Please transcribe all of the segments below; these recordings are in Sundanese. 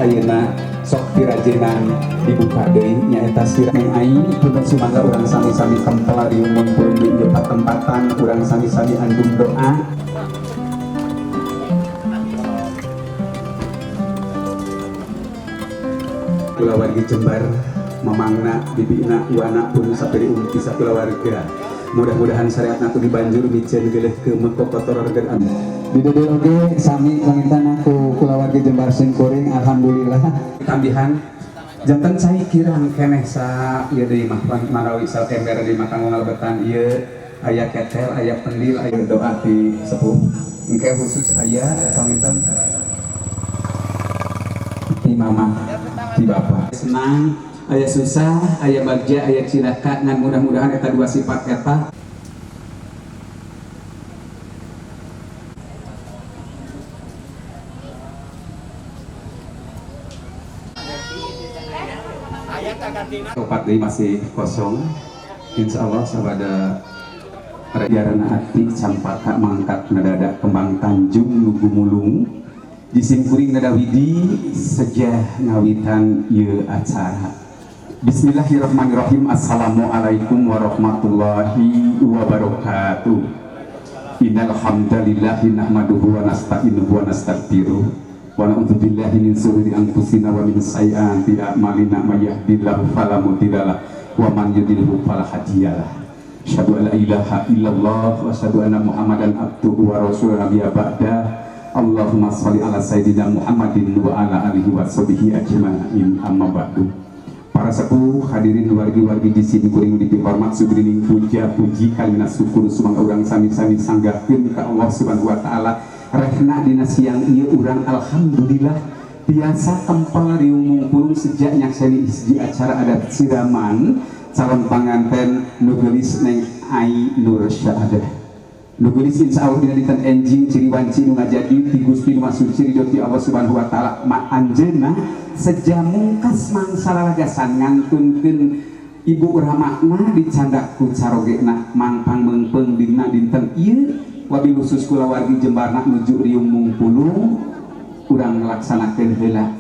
Ayeuna sok pirajenan dibuka deui nyaeta sirah ai punten sumangga urang sami-sami kempel riung pulung di ieu patempatan urang sami-sami andum doa. Kulawargi Jembar mamangna bibina wana pun sapiri umpi sakulawarga mudah-mudahan syariatna ku dibanjur miceun geuleuh keumeuh kokotor reget amin. Di dede oge sami panginten ku kulawargi Jembar singkuring alhamdulillah tambihan janten cai kirang keneh sa ieu deui mah marawi sa ember di mah kanggo ngalebetan ieu aya ketel aya pendil aya doa ti sepuh engke khusus aya panginten ti mama ti bapa senang aya susah aya bagja aya cilaka ngan mudah-mudahan eta dua sifat eta opat deui masih kosong insyaallah sabada Yarana ati campaka mangkat ngadada kembang tanjung nu gumulung jisim kuring ngadawidi sejah ngawitan ieu acara. Bismillahirrahmanirrahim. Assalamualaikum warahmatullahi wabarakatuh. Innal hamdalillah nahmaduhu wa nasta'inuhu wa nastaghfiruh wa na'udzu billahi min syururi anfusina wa min sayyiati a'malina may yahdihillahu fala mudhillalah wa man yudlilhu fala hadiyalah. Asyhadu an la ilaha illallah wa asyhadu anna Muhammadan abduhu wa rasuluhu nabiyya ba'da. Allahumma shalli ala sayyidina Muhammadin wa ala alihi wa sahbihi ajmain. Amma ba'du. Para sepuh hadirin wargi-wargi di sini kuring dipihormat sugrining puja puji kalimah syukur sumangga urang sami-sami sanggahkeun ka Allah Subhanahu wa taala. Rehna dina siang ieu urang alhamdulillah biasa tempel riung mungpulung sejak nyakseni hiji acara adat siraman calon panganten nu geulis Neng Ai Nur Syaadah. Nu geulis insyaallah dina dinten enjing ciri wanci nu ngajadi ti Gusti nu Maha Suci ridho ti Allah Subhanahu wa taala. Ma anjeunna seja mungkas mangsa lalagasan ngantunkeun ibu ramakna dicandak ku carogena mangpang meungpeung dina dinten ieu wabil khusus kulawargi Jembarna nuju riung mungpulung urang ngalaksanakeun heula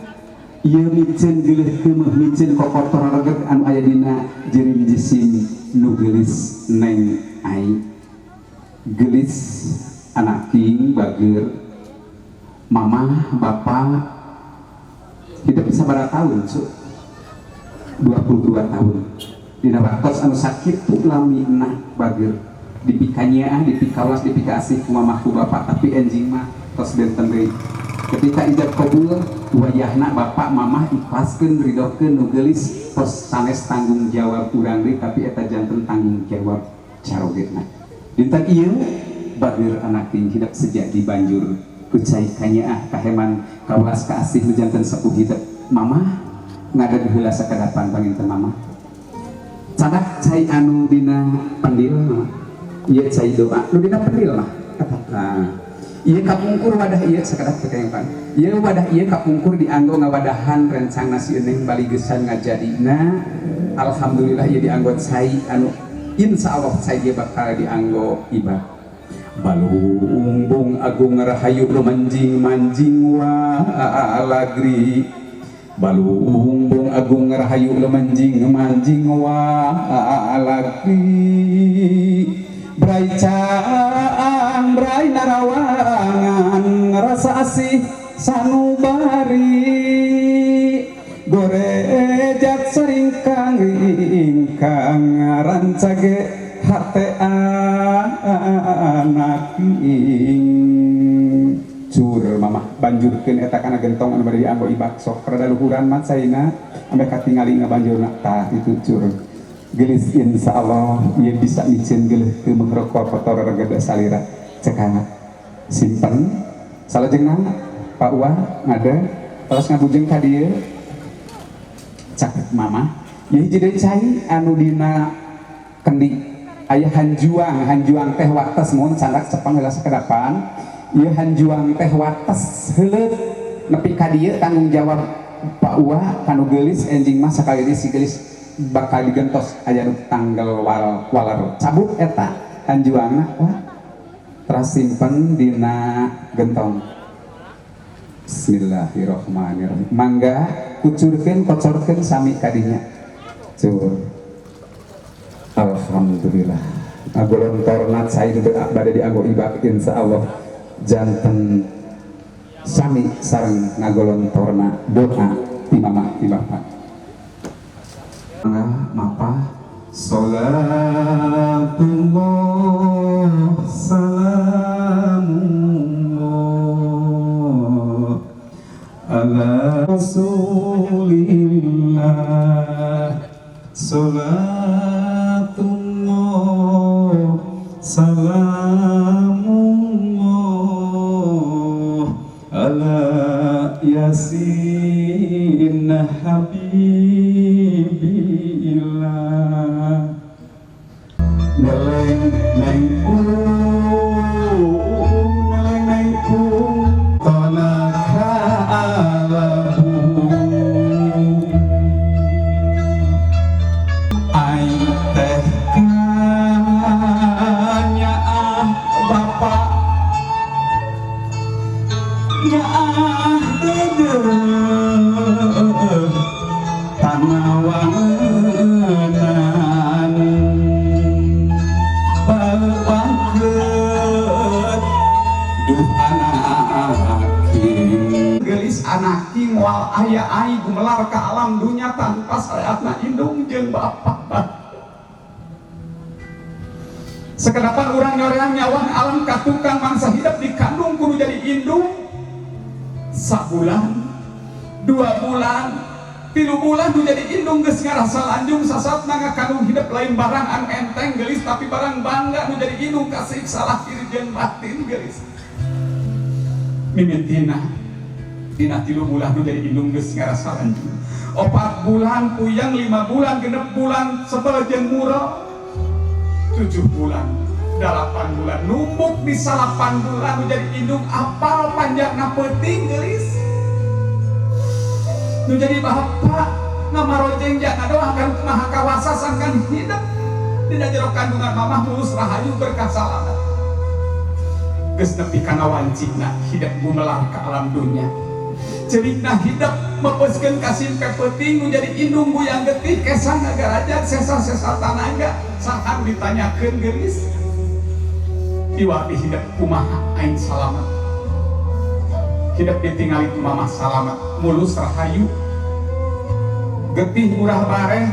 ieu miceun geuleuh keumeuh miceun kokotor reget anu aya dina jirim jisim nu geulis Neng Ai. Geulis anak king bager mamah bapak hidup sabaraha tahun su 22 tahun dina waktos anu sakitu lamina bager dipikanya dipikawas dipikasih ku mamah ku bapak tapi enjing mah tos benten deui ketika ijab kabul wayahna bapak mamah ikhlaskeun ridokeun nu geulis tos sanes tanggung jawab urang deui tapi eta janten tanggung jawab carogena dinten ieu bager anak king hidup sejak di banjur ku cai kanyaah kaheman kawelas kaasih nu janten sepuh hidup mamah ngadeg heula sakadapan panginten mamah cadak cai anu dina pendil mah ieu cai doa nu dina pendil mah eta ieu kapungkur wadah ieu sakadap teh kang ieu wadah ieu kapungkur dianggo ngawadahan rencana si Eneng baligesan ngajadina alhamdulillah ieu dianggo cai anu insyaallah cai ieu bakal dianggo ibad. Balungbung agung rahayu lumanjing manjing walagri balungbung agung rahayu lumanjing manjing walagri brai caang brai narawangan rasa asih sanubari gorejat saringkang ringkang rancage hate anak ing cur mamah banjurkeun eta kana gentong anu bade dianggo ibak sok rada luhuran mah caina ameh katingali ngabanjurna tah itu cur geulis insyaallah ieu bisa miceun geuleuh keumeuh rokok kotor reged salira cekana simpen salajengna Pak Uwa ngade terus ngabujeng ka dieu caket mamah ieu hiji deui cai anu dina kendi aya hanjuang hanjuang teh wates mun candak cepeng heula sakedapan ieu hanjuang teh wates heuleut nepi ka dieu tanggung jawab Pak Uwa kanu geulis enjing mah sakali deui si geulis bakal digentos aya nu tanggal waler cabut eta hanjuangna wah teras simpen dina gentong. Bismillahirrahmanirrahim. Mangga kucurkeun kocorkeun sami kadinya. Cur. Alhamdulillah. Ngagolontorna cai nu bade dianggo ibak, insyaallah janten sami sareng ngagolontorna doa ti mamah ti bapak. Mangga mapah. Salatullah salamullah ala rasulillah. Salatullah salamullah ala yasin habibillah. Neleng neng neleng neng tanaka alabu aing teh nyaah bapak nyaah dede tanawangenan bapakkeut duh anaking gelis anaking moal aya aing gumelar ka alam dunya tanpa sareatna indung jeung bapak. Sekedapan urang nyoreang nyawang alam ka tukang mangsa hidup dikandung kudu jadi indung. Sabulan, 2 bulan, 3 bulan nu jadi indung geus ngarasa lanjung sasatna ngakandung hidup lain barang anu enteng gelis, tapi barang bangga nu jadi indung kasiksa lahir jeung batin gelis. Mimitina dina 3 bulan nu jadi indung geus ngarasa lanjung. 4 bulan puyeng, 5 bulan, 6 bulan sebel jeung murel, 7 bulan, 8 bulan numbuk. Di 9 bulan nu jadi indung apal panjangna peuting geulis. Nu jadi bapak ngamarojeng ngadoakan Maha Kawasa sangkan hidup dina jero kandungan mamah mulus rahayu berkah salamet. Geus nepi kana wancina hidup gumelar ka alam dunya, celikna hidup mepeskeun ka simpe peuting. Nu jadi indung guyang getih kesang ngagarajag sesa-sesa tanaga saha ditanyakeun geulis iwati hidup kumaha aing salamet. Hidup ditingali ku mamah salamet mulus rahayu getih murah bareh.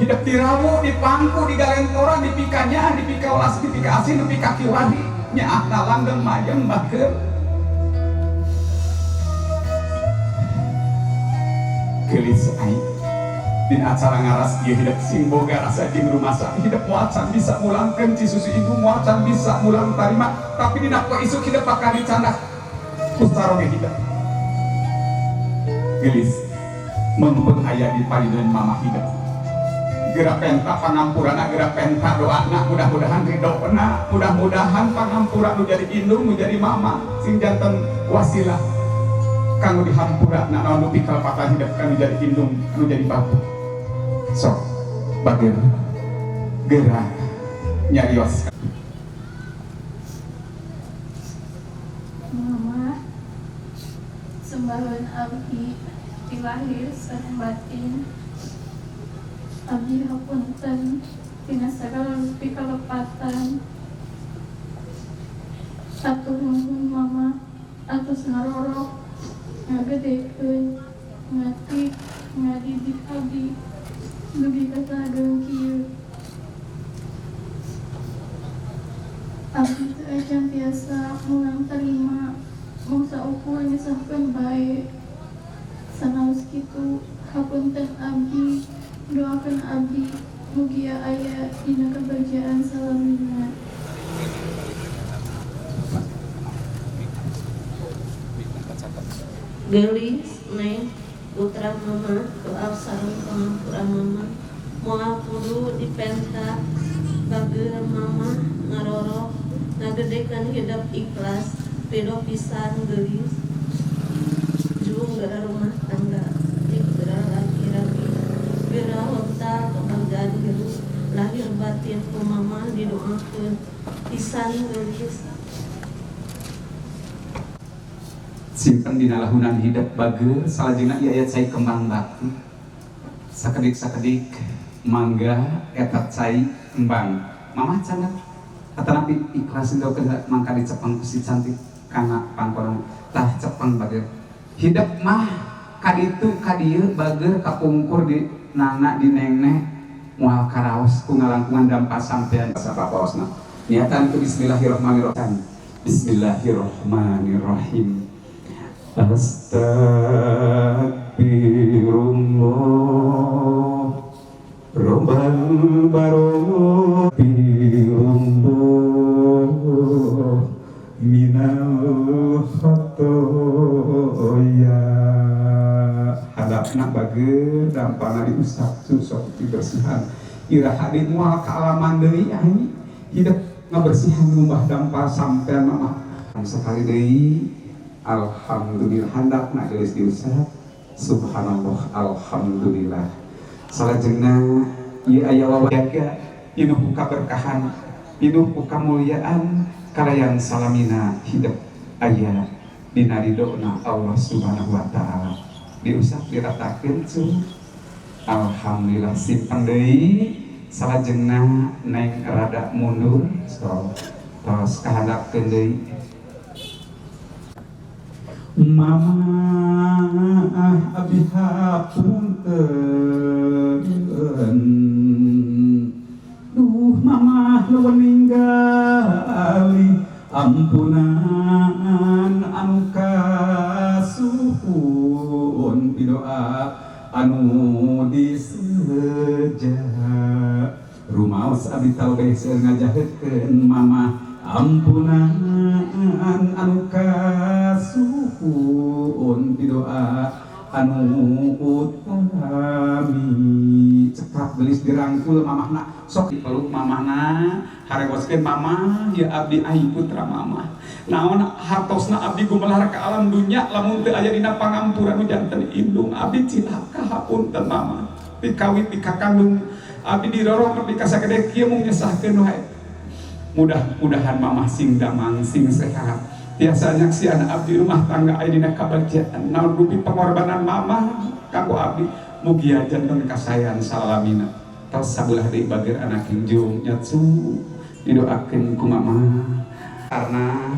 Hidup dirawu, dipangku, digalentoran, dipikanyaan, dipikaulas, dipika asin, dipika kiwari, nyaahna langgeng mayeng bageur geulis aing. Dina acara ngaras ieu hidup sing boga rasa jeung rumasa. Hidup moal can bisa mulangkeun ci susu ibu, moal can bisa mulang tarima, tapi dina poe isuk hidup bakal dicandak ku saroge hidup geulis. Mempeng aya di payunan mama hidup geura penta pangampurana, geura penta doana, mudah-mudahan ridona, mudah-mudahan pangampura nu jadi indung, nu jadi mama sing janten wasilah kanggo dihampura na naon nu pikalepatan hidup kanu jadi indung, kanu jadi bapak. Sok bager geura nyarios. Mama, sembahan abdi ti lahir sareng batin. Abdi hapunten tina sagala rupi kalepatan. Hatur nuhun Mama atos ngarorok, ngagedekeun, ngatik, ngadidik abdi dugi ka saageng kieu. Abdi teu acan tiasa mulang tarima, mung saukur nyesahkeun bae. Sanaos kitu, hapunten abdi, doakeun abdi mugia aya dina kebahagiaan salamina. Geulis Neng, putra mama, doa sareng pangampura mama moal kudu dipenta. Bageur mama ngarorok ngagedekeun hidup, ikhlas ridho pisan geulis. Jung geura rumah tangga cik geura laki-laki geura honta kebahagiaan hirup lahir batin, ku mama didoakeun pisan geulis. Simpen dina lahunan hidep bager. Salajengna ieu aya cai kembang bakti. Sakedik-sakedik mangga eta cai kembang. Mamah candak atanapi ikhlas ke mangka dicepeng ku si cantik kana pangkolan. Tah, cepeng bager. Hidep mah kaditu kadieu bager, kapungkur di nana di nengnek moal karaos ku ngalangkungan dampa sampean sapapaosna. Niatan ku bismillahirrahmanirrahim. Bismillahirrahmanirrahim. Astagfirullah Robbal Astagfirullah minal khotoya. Hadapna bager, dampana diusap, sok dibersihan. Iraha deui moal kaalaman deui anjing hidup ngabersihan ngumbah dampal sampean mama. Sekali deui, alhamdulillah, handapna geus diusap. Subhanallah, alhamdulillah. Salajengna ieu aya wawajaga pinuh ku kaberkahan, pinuh ku kamuliaan, kalayan salamina hidup aya dina ridona Allah Subhanahu wa taala. Diusap, diratakeun cu. Alhamdulillah, simpen deui. Salajengna neng rada mundur, so tos kahandapkeun deui. Mama, abi hapunten. Duh mama, nu ninggali ampunan anu kasuhun, pidoa anu diseja. Rumaos abdi talbeh seueur ngajaheutkeun mama. Ampunan anu kasuhun, pidoa anu utami. Cekap, gelis dirangkul mamahna. Sok dipeluk mamahna, hareboskeun mama. Ya abdi ai putra mama, naon hartosna abdi gumelar ka alam dunya lamun teu aya dina pangampura nu janten indung abdi. Cilaka, hapunten mama. Pikawit pikakandung abdi dirorong nepi ka sagede kieu mung nyesahkeun wae. Mudah-mudahan mama sing damang, sing sehat, tiasa nyaksian abdi rumah tangga aya dina kabagjaan. Naon rupi pengorbanan mama kanggo abdi, mugia janten kasayan salalamina. Tos sabelah deui bager anak hinjung nyatsu, didoakeun ku mama karena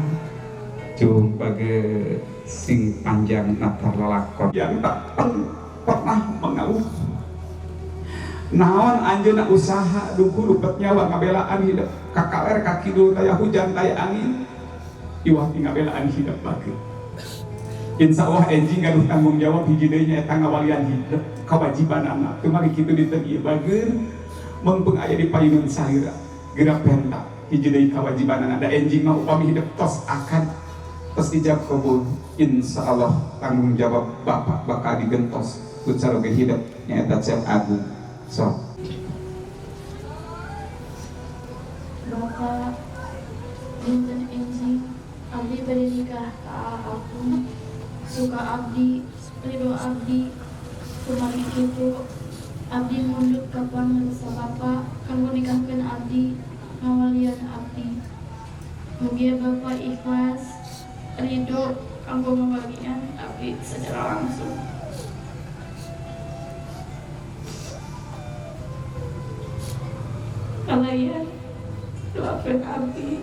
cung bager sing panjang natar lalakon yang tak pernah mengeluh. Naon anjeunna usaha duku lupet nyawa ngabelaan hidup, kakaler kakidul, taya hujan taya angin, iwah ngabelaan hidup bager. Insya Allah enjing gaduh tanggung jawab hiji deui, nyaeta ngawalian hidup, kewajiban anak. Kumaha kitu dinten ieu bager, meungpeung aya di payunun salira geura penta hiji deui kewajiban anak. Da enjing mah upami hidup tos akan tos ijab kabul, insya Allah tanggung jawab bapak bakal digentos ku caroge hidup, nyaeta Cep Agung. So Bapak, dinten enjing abdi bade nikah ka aku. Suka abdi, ridho abdi. Kumargi kitu abdi mundut kapan marisa bapak kanggo nikahkeun abdi, ngawalian abdi. Mugia bapak ikhlas, ridho kanggo ngawalian abdi secara langsung. Kalian doakan abdi,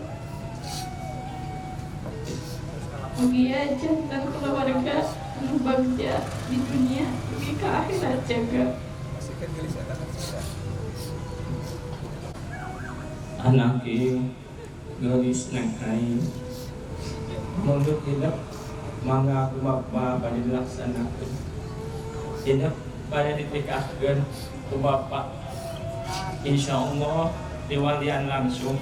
mugia janten keluarga anu bagja di dunia dugi ka akhirat jaga. Anak gelis neng aing mundut hidup, mangga ku bapa bade dilaksanakeun. Hidup bade ditikahkeun ku bapa, insyaallah diwalian langsung.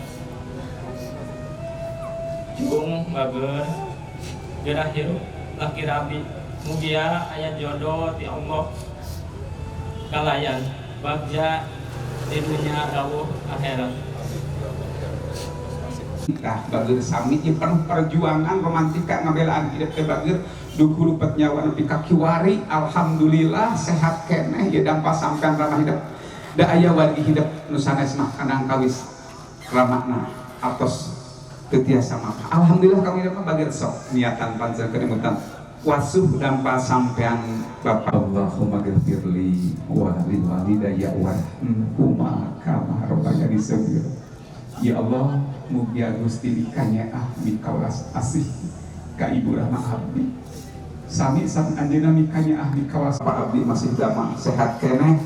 Jung bager, geura hirup laki rabi, mugia aya jodoh ti Allah, kalayan bagja di dunia rawuh akhirat. Nah, bager sami ieu penuh perjuangan romantika ngabelaan hidup teh bager, duku lupet nyawa nepi ka kiwari. Alhamdulillah sehat keneh ieu dampak sampean ramah hidup. Da aya wargi hidup nu sanes mah kadang kawis ramahna atos teu tiasa mah. Alhamdulillah kami mah bager. Sok niatan panjang kenemutan. Wasuh dampal sampean Bapak. Allahumma ghfirli wa li walidayya warhamhuma kama rabbayani shaghira. Ya Allah, mugia Gusti dikanyaah mikawelas asih ka Ibu Rahma abdi. Sami sang anjeunna mikanyaah mikawelas Pak abdi masih damang sehat keneh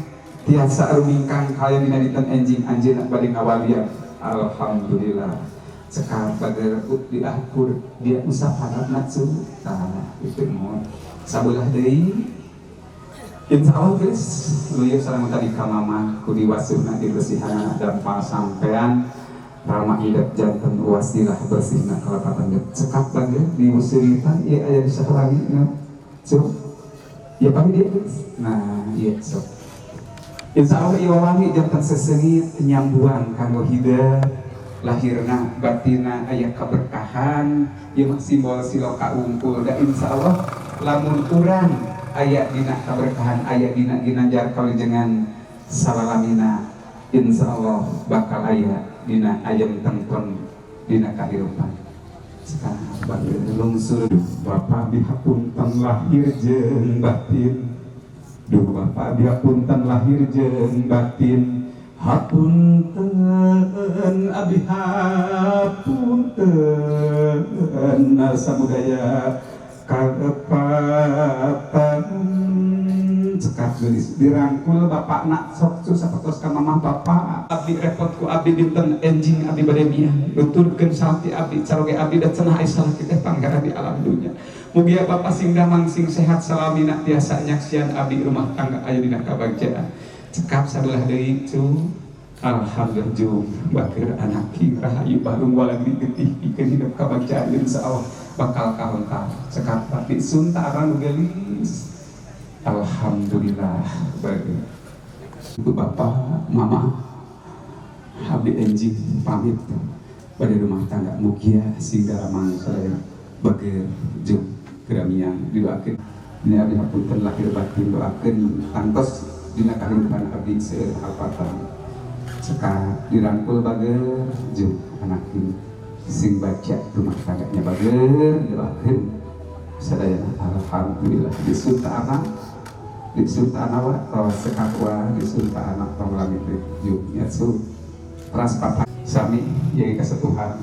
tiasa rumingkang kalian dina dinten enjing anjeunna bade ngawalian. Alhamdulillah. Cekap bager di akur dia usaha natsu tah itu mohon sabelah deui. Insya Allah guys leuyeut sareng tadi ka mama ku diwasuhna dibersihanana dampal sampean Rama hidup janten wasilah bersihna kalepatan cekap bager diusiritan ieu aya bisa lagi na so ya pagi dia guys nah iya sok insya Allah ieu wangi janten sesengit nyambuang kanggo hidup lahirna batina aya keberkahan ieu mah simbol siloka unggul da insyaallah lamun urang aya dina keberkahan aya dina ginanjar kawilujengan salalamina insyaallah bakal aya dina ayam tengkon dina kahirupan. Sekarang bagi lungsur Bapak dihapunten lahir jeung batin. Duh Bapak dihapunten lahir jeung batin. Hapunten abdi hapunten samudaya kalepatan. Cekap geulis dirangkul bapak nak sok sapertos ka mamah bapak abdi repot ku abdi dinten enjing abdi bade miang nuturkeun salti abdi caroge abdi da cenah aya salaki teh panggara di alam dunya. Mugia bapak sing damang sing sehat salamina tiasa nyaksian abdi rumah tangga aya dina kabagjaan. Cekap sabelah deui cu alhamdulillah jung baker anak king rahayu balung walagi getih pikeun hidup kabagjaan insyaallah bakal kahontal. Cekap tapi suntaran nu geulis. Alhamdulillah bagi ibu bapak mama abdi enjing pamit pada rumah tangga mugia sing daramang sadaya bager jung keramian didoakeun ini abdi hapunten lahir batin doakeun tangtos dina kahirupan abdi seueur kalepatan. Cekap dirangkul bager jung anak ini sing baca rumah tangganya bager doakeun sadaya. Alhamdulillah disunta anak disunta anak wa tos cekap wa disunta anak tong lami teh jung nya teras papa sami yai kasepuhan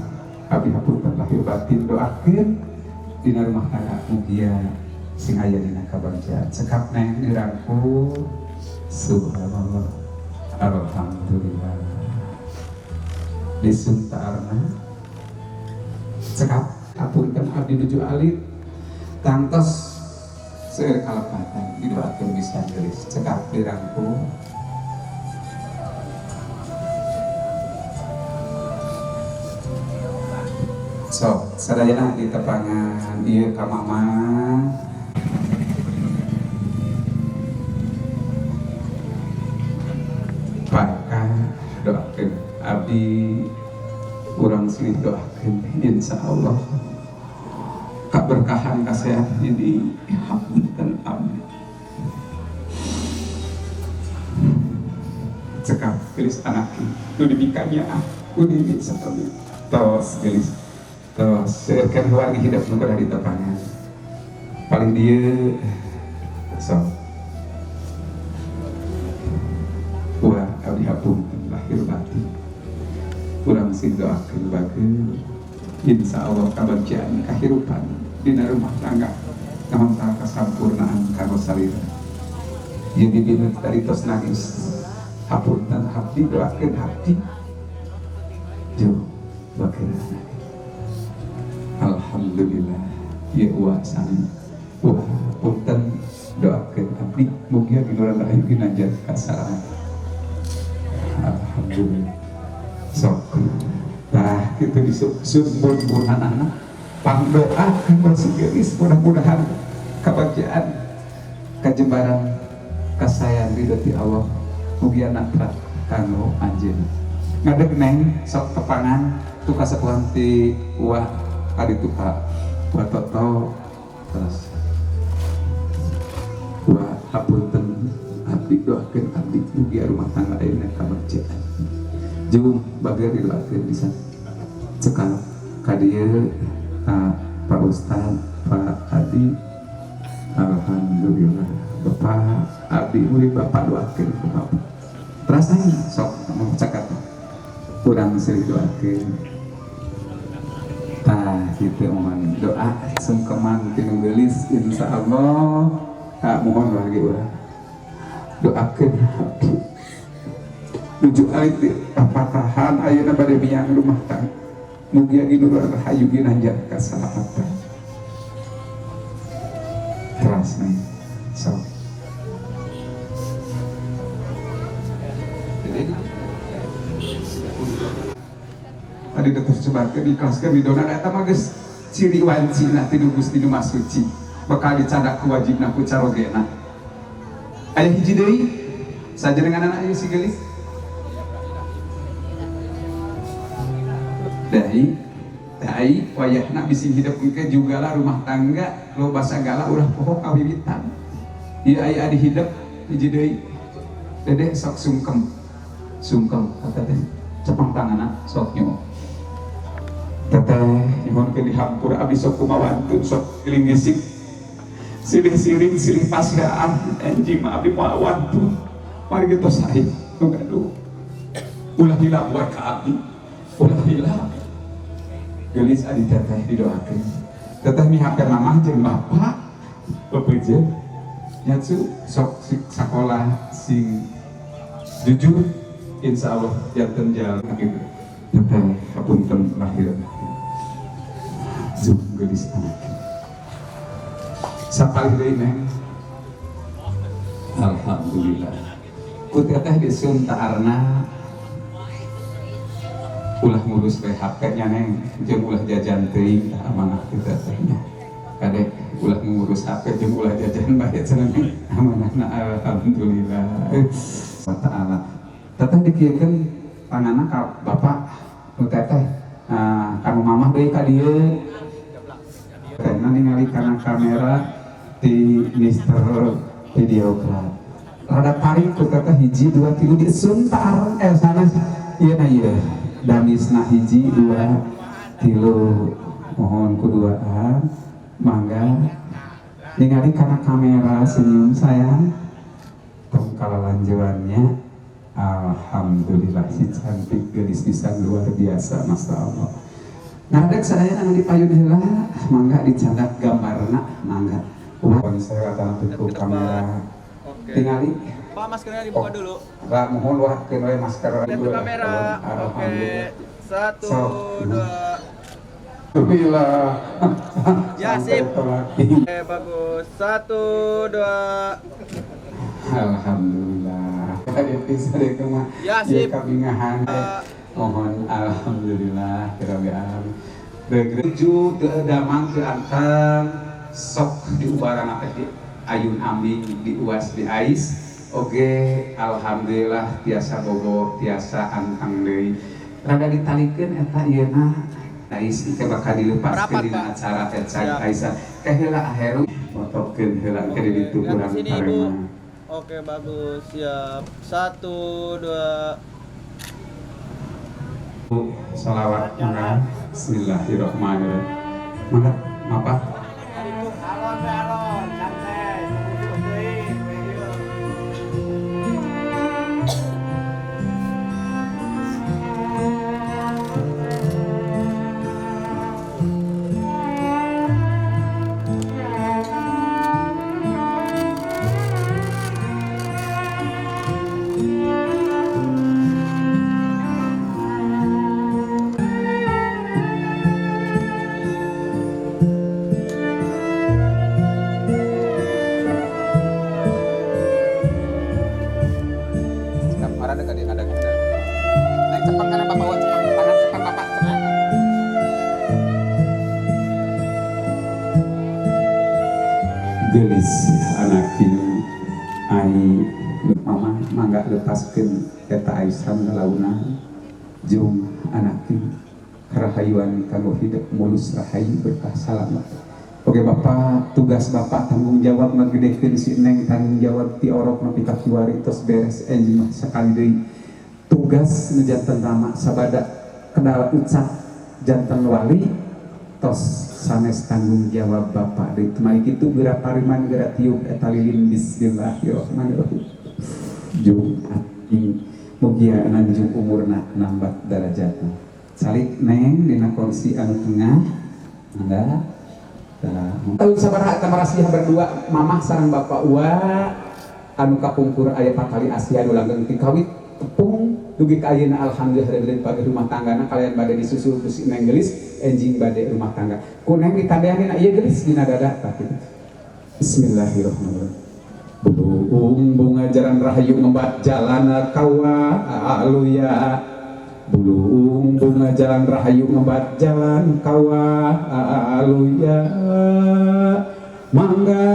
abdi hapunten lahir batin doakeun dina rumah tangga mugia sing aya dina kabagjaan. Cekap neng dirangkul. Subhanallah alhamdulillah disuntarna cekap hapunten abdi nuju alit tangtos seueur kalepatan didoakeun bisa geulis. Cekap dirangkul. So sadayana di tepangan ieu ka mama. Barokah doakeun abdi urang sini doakeun insyaallah kaberkahan kasehat ini hapunten abdi. Cekap geulis anak nu dibikanya aku dibik sakali tos geulis tos seueurkeun wargi hidup nu kada ditepangan paling dieu sok wah abdi hapunten lahir batin urang sing doakeun bageun insyaallah kabagjaan kahirupan dina rumah tangga ngahontal kasampurnaan kanggo salira. Ieu bibina tadi tos nangis hapunten abdi doakeun abdi jauh bageun. Alhamdulillah ieu uwa sami wah punten doakeun abdi mugia ginuran rahayu ginanjar kasalahan. Alhamdulillah sok tah kitu disubun-bunan anak pangdoa kanggo si geulis mudah-mudahan kabagjaan kajembaran kasayan ridho ti Allah mugia natra kanggo anjeunna. Ngadeg neng sok tepangan tu kasepuhan ti uah kaditu ka wa toto terus wa hapunten abdi doakeun abdi mugia rumah tangga ayeuna kabagjaan jung bager didoakeun bisa. Cekap ka dieu Pak Ustad Pak Adi Alhamdulillah. Bapak abdi murid bapak doakeun ku bapak. Terasa sok mau cakap kurang silih doakeun. Tah kitu mohon doa sungkeman ti nu geulis insyaallah. Tah mohon lagi urang. Doakeun abdi. Nuju alit di papatahan ayeuna bade miang rumah tangga. Mugia ginur rahayu ginanjar kasalamatan. Teras nih. So. Jadi tadi dokter coba diikhlaskeun didona eta mah geus ciri wancina ti nu Gusti nu Maha Suci. Bakal dicandak ku wajibna ku carogena. Aya hiji deui sajenenganana ieu si geulis. Dai dai wayahna bisi hidup engke jugalah rumah tangga loba sagala ulah poho kawiwitan. Ieu aya adi hidup hiji deui. Dedeh sok sungkem. Sungkem kata teh cepang tanganna sok nyo. Teteh nyuhunkeun dihampura abdi sok kumawantun sok giling-gisik. Silih siring silih pasiaan anjing mah abdi moal wantun. Mari geus sae nu gaduh. Ulah hilap buat ka abdi. Ulah hilap. Geulis adi teteh didoakeun. Teteh mihakeun mamah jeung bapak. Pepeje nyatsu sok sakola sing jujur insyaallah janten jalan gitu. Teteh hapunten lahir. Jung geulis anak. Sapalih deui neng. Alhamdulillah. Ku teteh disun taarna ulah ngurus we HP nya neng jeung ulah jajan teuing tah amanah ti tetehnya. Kadek ulah ngurus HP jeung ulah jajan bae cenah neng amanahna alhamdulillah. Wa ta'ala. Teteh dikieukeun tanganna ka bapak nu teteh. Nah, ka mamah deui ka dieu. Tetehna ningali kana kamera di Mister Videograph. Rada tarik ku teteh hiji dua tilu disun taar sanes ieu na ieu. Damisna hiji dua tilu mohon kuduaan mangga ningali kana kamera senyum sayang tong kalalanjuannya. Alhamdulillah si cantik geulis pisan luar biasa masya Allah. Ngadeg sadaya anu di payun heula mangga dicandak gambarna mangga. Wah, saya kata ku kamera. Tingali. Pak, maskernya dibuka dulu. Pak, mohon wah keun we masker. Lihat ke kamera. Oke. 1, 2. Alhamdulillah. Ya, sip. Oke, bagus. 1, 2. Alhamdulillah. Ya, sip. Kabingahan. Mohon alhamdulillah kirabian. Tujuh teu damang teu anteng sok diubaran teh di ayun ambing diuas di ais. Oke, alhamdulillah tiasa bobo tiasa anteng deui. Rada ditalikeun eta ieuna ais engke bakal dilepaskeun dina acara teh cag Aisyah. Teh heula aheru fotokeun heula engke di ditu kurang tarema. Oke, bagus. Siap. 1, 2. Salawat mangga. Bismillahirrahmanirrahim. Mangga, apa? Alon, santai. Gelis anak kini ai mama mangga lepaskeun eta aisan launa jung anak kini rahayuan kanggo hidup mulus rahayu berkah salamat. Oke bapak, tugas bapak tanggung jawab ngagedekeun si neng, tanggung jawab ti orok nepi ka kiwari tos beres enjing mah sakali deui. Tugas nu janten rama sabada kendala ucap janten wali Tos sanes tanggung jawab bapak deui. Tumari kitu geura pariman, geura tiup eta lilin. Bismillahirrahmanirrahim. Jumat mugia nanjung umurna, nambah darajatna. Salik Neng dina kursi anu tengah, mangga. Tahun sabaraha eta marasiah berdua, mamah sareng bapak ua anu kapungkur aya patali Asia nu langgeng ti kawit tepung dugi ka ayeuna, alhamdulillah rabbil pagi rumah tanggana kalian bade disusul ku si Neng Gelis, enjing bade rumah tangga ku Neng ditandean dina ieu gelis dina dada tah kitu. Bismillahirrahmanirrahim. Buluung bunga jaran rahayu ngembat jalan kawaluya. Buluung bunga jalan rahayu ngembat jalan kawaluya. Mangga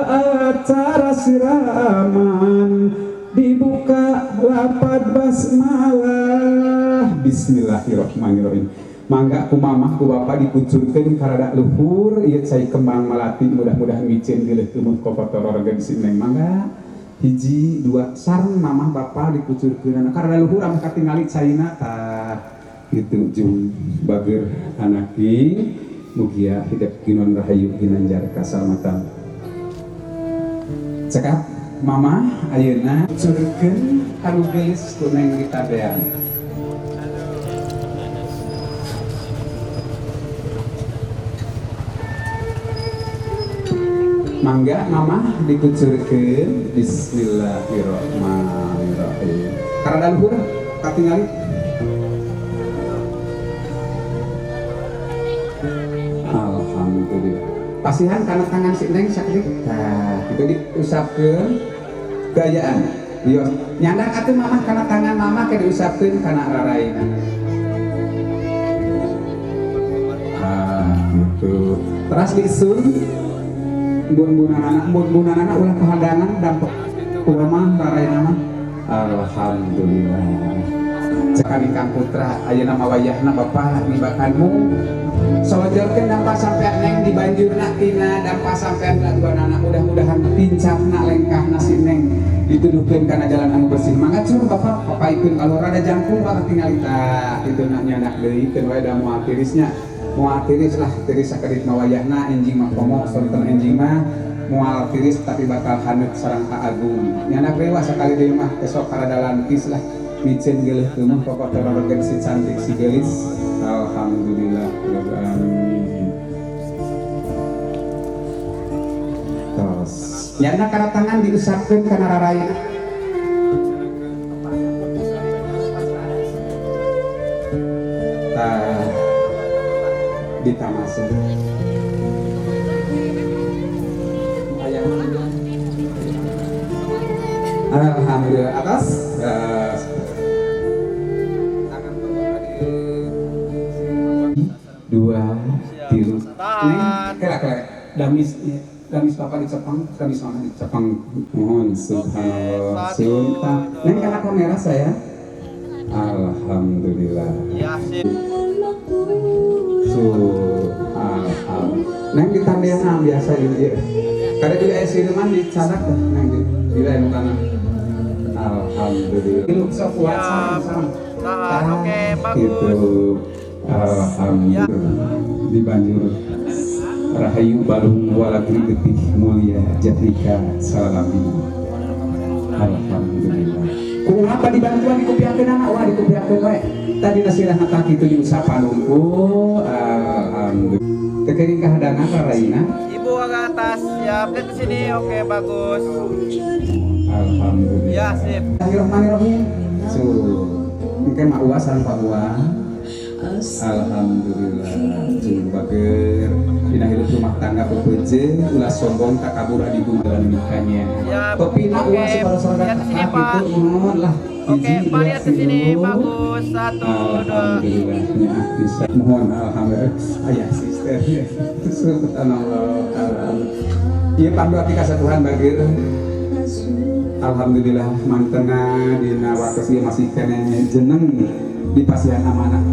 acara siraman dibuka lapad basmalah. Bismillahirrahmanirrahim. Mangga ku mamah ku bapak dikucurkeun karada luhur ieu cai kembang melati, mudah-mudahan micin geuleuh keumuh kokotor organ si Neng. Mangga, hiji dua, sareng mamah bapak dikucurkeun karada luhur ameh katingali caina. Tah kitu, jung bager anaki, mugia hidep ginon rahayu ginanjar kasalamatan. Cekap mamah, ayeuna kucurkeun kanu geulis ku Neng ditabean. Mangga mamah dikucurkeun. Bismillahirrahmanirrahim. Karada luhur katingali. Alhamdulillah. Pasihan kana tangan si Neng sakedik. Tah, kitu diusapkeun gayaan. Bios nyandak atuh mamah kana tangan mamah ke diusapkeun kana raraina. Ah, gitu. Teras diisun bun-bunanana, bun-bunanana ulah kehadangan dampak mah raraina mah. Alhamdulillah. Cekani Kang Putra ayeuna mah wayahna bapak nibakanmu. Solojorkeun dampak sampean Neng di banjurna tina dampak sampean laduanana, mudah-mudahan tincapna lengkahna si Neng dituduhkeun kana jalan anu bersih. Mangga cur bapak papaikeun kalau rada jangkung bapak tingali. Tah kitu na nyandak deui keun wae da moal tirisnya. Moal tiris lah, tiris sakedit mah wayahna enjing mah komo sonten enjing mah moal tiris tapi bakal haneut sareng Agung. Nyandak deui wah sakali deui mah esok karada lantis lah. Micen geuleuh keumeuh pokok terorgen si cantik si gelis. Alhamdulillah rabbil alamin. Tos. Nyana kana tangan diusapkeun kana rarayna. Tah ditamasa. Alhamdulillah atas. Tangan dua tilu. Neng, kela kela. Damis damis bapak dicepang, damis mama dicepang. Mohon subhanallah. Sultan. Neng kana kamera saya. Alhamdulillah. Subhanallah. Neng ditandeana biasa di ieu. Kada juga aya siluman dicadak teh neng di bila anu tanah. Alhamdulillah. Tilu sok kuat sareng. Tahan, oke, bagus. Gitu. Alhamdulillah. Di banjur rahayu balung walagri getih mulia jatnika salamina. Alhamdulillah. Ku apa dibantuan dikupiakeun anak wah dikupiakeun we. Tadi nasirah tah kitu diusapan unggul. Alhamdulillah. Teu keuring kahadangan raraina. Ibu agak atas, siap. Lihat ke sini, oke, bagus. Alhamdulillah. Ya, sip. Bismillahirrahmanirrahim. So, engke mak uwa sareng Pak Uwa. Alhamdulillah. Jung bager. Dina hidup rumah tangga pepeje, ulah sombong takabur adigung dalam nikahnya. Siap. Topina uwa Oke, sabaraha lihat ke sini, Pak. kitu nuhun lah. Oke, Hiji, Pak, dua, lihat ke sini, tilu. bagus. Satu, dua. Alhamdulillah, nya bisa. Mohon alhamdulillah. Ayah sister. Subhanallah. Alhamdulillah. Ieu pandu abdi kasatuhan bageur. Alhamdulillah mantena dina waktu ieu masih keneh jeneng di pasihan amanah.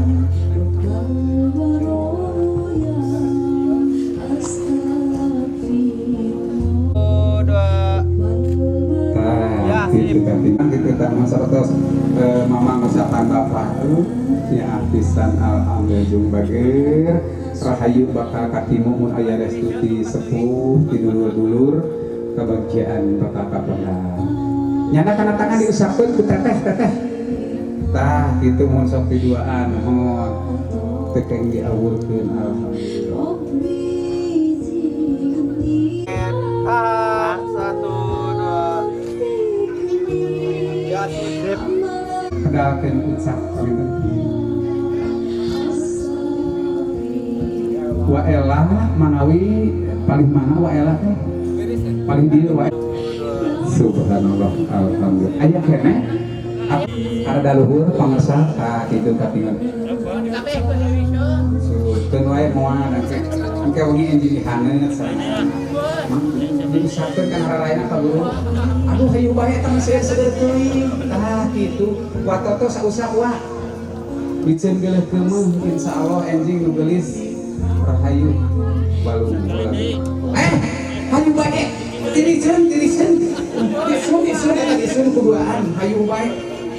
Satu, dua. Tah, Ya, gitu sip. kan. Gitu tah masa tos mama ngusapan bapak ya pisan alhamdulillah jung bageur. Rahayu bakal katimu mun aya restu ti sepuh ti dulur-dulur, kebahagiaan bakal kapendak. Nyana kana tangan diusapkeun ku teteh teteh. Tah kitu mun sok diduaan mohon teu keng diawurkeun, alhamdulillah. Satu, dua. Ya, sip. Kedalkeun ucap panginten. Wa Ella manawi paling mana wa Ella teh? Paling dieu wa. Subhanallah, alhamdulillah. Aya keneh ada luhur pangersa ka kitu katingal. Keun wae moal engke engke wengi enjing dihaneut sareng. Diusapkeun kana rarayana ka guru. Aduh, hayu bae eta mah seueur seueur teuing. Tah kitu. Wa toto sausap wah. Biceun geuleuh keumeuh, insyaallah enjing nu geulis rahayu balung. Eh, hayu bae. Tiriceun, tiriceun. Disun, disun eta disun kuduaan, hayu bae.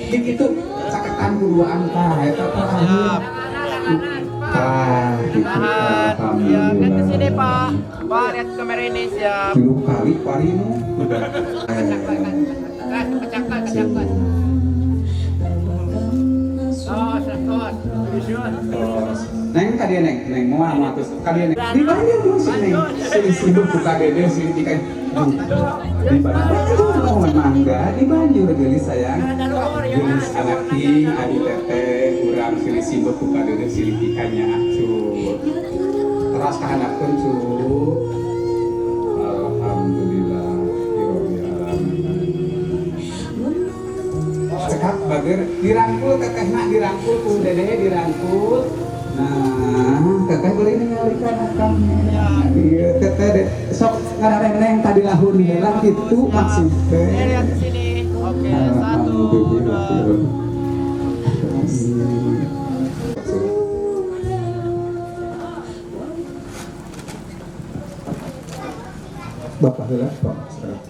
Di kitu caketan kuduaan tah eta terakhir. Tah kitu. Tahan. Siap, lihat ke sini, Alhamdulillah. Pak. Pak, lihat kamera ini, siap. Tilu kali parinu. Oh, seratus. Neng ka dieu, Neng, Neng moal moal terus ka dieu, Neng. Di Banjir dulu si Neng. Si sibuk buka dede si di kan. Di Banjur mohon mangga di Banjur geulis sayang. Geulis anak king adi teteh urang silih sibuk buka dede silih ikannya cu. Teras kahandapkeun cu. Alhamdulillah rabbil alamin. Cekap bager dirangkul tetehna, dirangkul ku dedeh dirangkul. Nah, teteh boleh ningalikeun akang. Iya, teteh deh. Sok ngaraneng tadi lahur heula kitu maksud teh. Ini lihat ke sini. Oke, satu, dua. Bapak heula, Pak. Sekarang.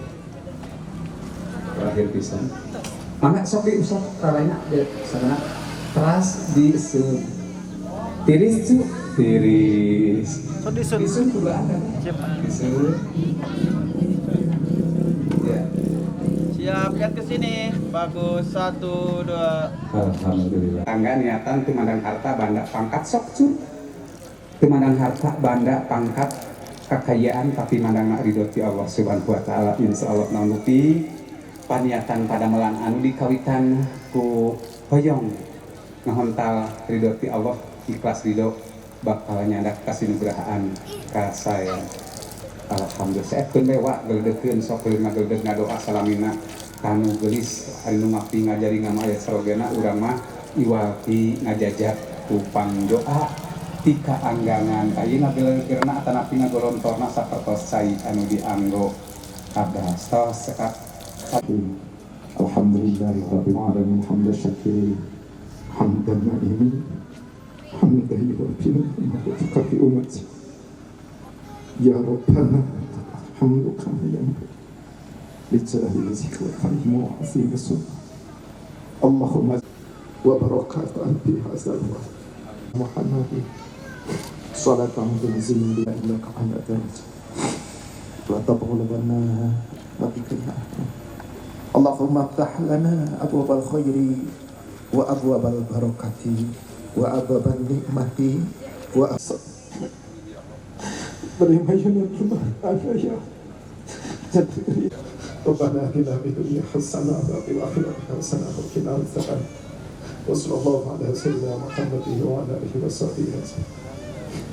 Terakhir pisan. Mangga sok diusap rarayna sarana teras diusap. Tiris cu, tiris. So, disun. Disun kudu ada. Siap. Disun. Ya. Siap, lihat ke sini. Bagus, satu, dua. Alhamdulillah. Tangga niatan teu mandang harta banda pangkat sok cu. Teu mandang harta banda pangkat kekayaan tapi mandang ridho ti Allah Subhanahu wa taala. Insyaallah naon paniatan padamelan anu dikawitan ku hoyong ngahontal ridho ti Allah, ikhlas ridho bakal nyandak kasinugrahaan ka saya. Alhamdulillah seetkeun we wa geledekeun sok kulit ngageledeg ngadoa salamina kanu geulis ari nu ngabdi ngajari ngama aya sarogena urang mah iwal ti ngajajak ku pangdoa tika anggangan ka ieu ngagelegeukeunna atanapi ngagolontorna sapertos cai anu dianggo abah tos cekap. Alhamdulillahi rabbil alamin hamdan syakirin hamdan na'imin hamdan yuwafi ni'amahu fi ummati ya rabbana alhamdu kama yanbaghi li jalali wajhika wa karim wa azimi sultan Allahumma wa barakatuh fi hadzal waqt Muhammadin salatan tunzil bi innaka ala darajat wa tabghulanna rabbika ya Allahumma ftah lana abwabal khairi wa abwabal barakati wa abwaban nikmati wa ربنا آتنا في الدنيا حسنة وفي الآخرة حسنة وقنا عذاب النار وصلى الله على سيدنا محمد وعلى آله وصحبه أجمعين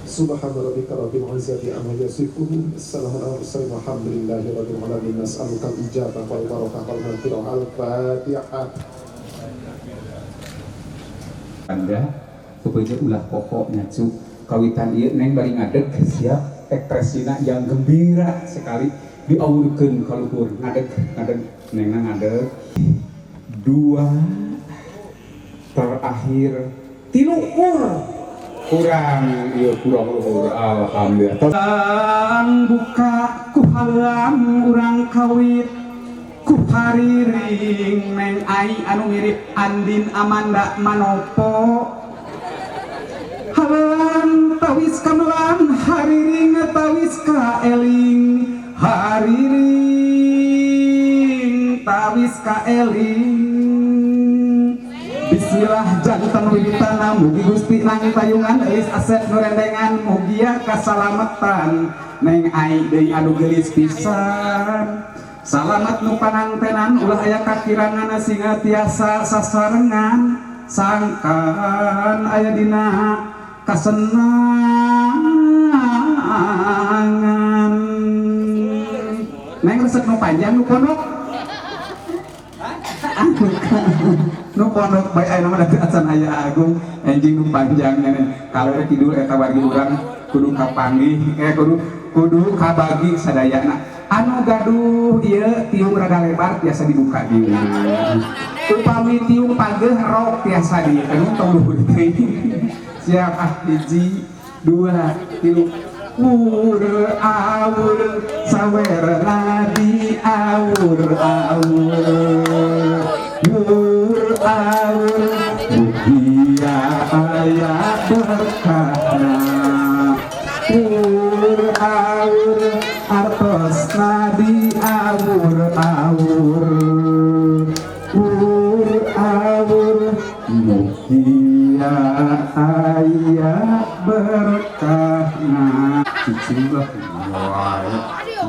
سبحان ربك رب العزة عما يصفون السلام على المرسلين والحمد لله رب العالمين نسألك الإجابة والبركة والمغفرة الفاتحة. Anda kebeja ulah pokoknya cu kawitan ieu Neng bari ngadeg siap ekspresina yang gembira sekali diawurkeun ka luhur ngadeg ngadeg Nengna ngadeg dua terakhir tilu ur kurang ieu kurang luhur alhamdulillah. Tan buka ku halang urang kawit ku hariring Neng ai anu mirip Andin Amanda Manopo halang. Tawis kamelang hariring, tawis kaeling hariring, tawis kaeling. Bismillah janten wiwitana, mugi Gusti nangtayungan, Elis Asep nu rendengan, mugia kasalamatan. Neng Ai deui anu geulis pisan, salamat nu panangtenan, ulah aya kakirangan, singa tiasa sasarengan, sangkan aya dina kasenangan. Neng resep nu panjang, nu pondok? Nu pondok bae. Aya nama da acan aya Agung. Enjing nu panjang kalau kidul eta wargi urang kudu kapanggih, kudu kudu kabagi sadayana. Anu gaduh ieu tiung rada lebar tiasa dibuka di, upami tiung pageh rok tiasa di anu tong luhur teuing. Siap ah, hiji, dua, tilu. Wur awur sawerna di awur awur, wur awur, mugia aya berkahna. Wur awur artosna di awur awur, wur awur, mugia aya berkahna. Cicing lah, wah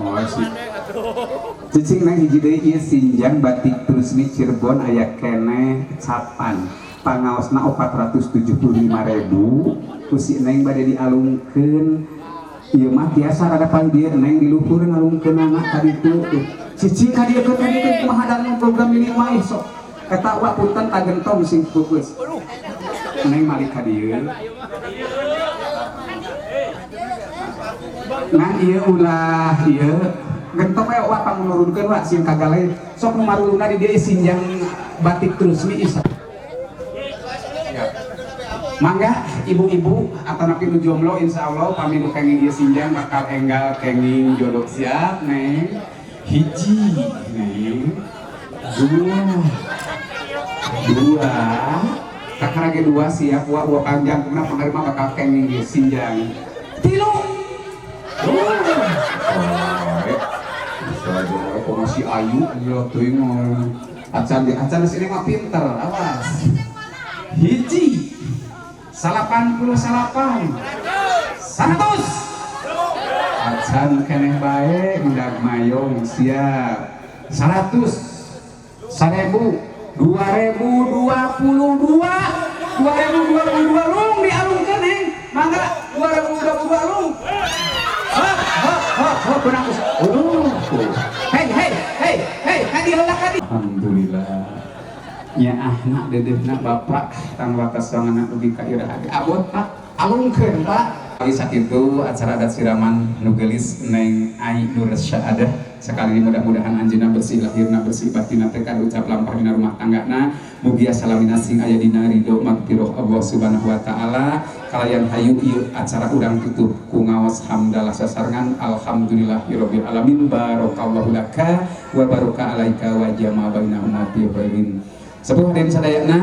wah sih cicing. Nang hiji deui ieu sinjang batik Trusmi Cirebon aya keneh capan pangaosna 475.000 ku si Neng bade dialungkeun. Ieu mah tiasa rada paling dieu Neng di luhur ngalungkeunana ka ditu. Tuh cicing ka dieu, ka dieu. Kumaha dan program ini mah sok eta wa punten tagentong sing fokus. Neng malik ka dieu. Nah, ieu ulah ieu gentong we wa pangnurunkeun wa sing kagale sok nu maruluna di dieu sinjang batik Trusmi isa. Mangga ibu-ibu atau napi nu jomblo, insyaallah pami nu kenging ieu sinjang bakal enggal kenging jodoh. Siap Neng? Hiji Neng, dua, dua kakarage dua. Siap wa, wa panjang kuna pangarima bakal kenging ieu sinjang. Tilu. Oh, bisa aja kok masih ayu ya teuing. Acan di acan sini mah pinter, awas. Hiji, 89, 100, acan keneh bae mendag mayong. Siap, 100, 1000, 2022, 2022 lung dialungkeun. Neng mangga, 2022 lung. Hop hop hop hop, benang. Oh, hey hey hey hey, kadi heula kadi. Alhamdulillah nyaahna dedehna bapak tang watas sangana dugi ka iraha abot. Pak, alungkeun Pak. Sakitu acara adat siraman nu geulis Neng Ai Nur Syaadah. Sekali mudah-mudahan anjeunna bersih lahirna, bersih batinna, tekad ucap lampah dina rumah tanggana, mugia salamina sing aya dina ridho magfirah Allah Subhanahu wa taala. Kalayan hayu ieu acara urang tutup ku ngaos hamdalah sasarengan alhamdulillahirabbil alamin. Barakallahu laka wa baraka alaika wa jama bainahuma fi khairin. Sepuh hadirin sadayana.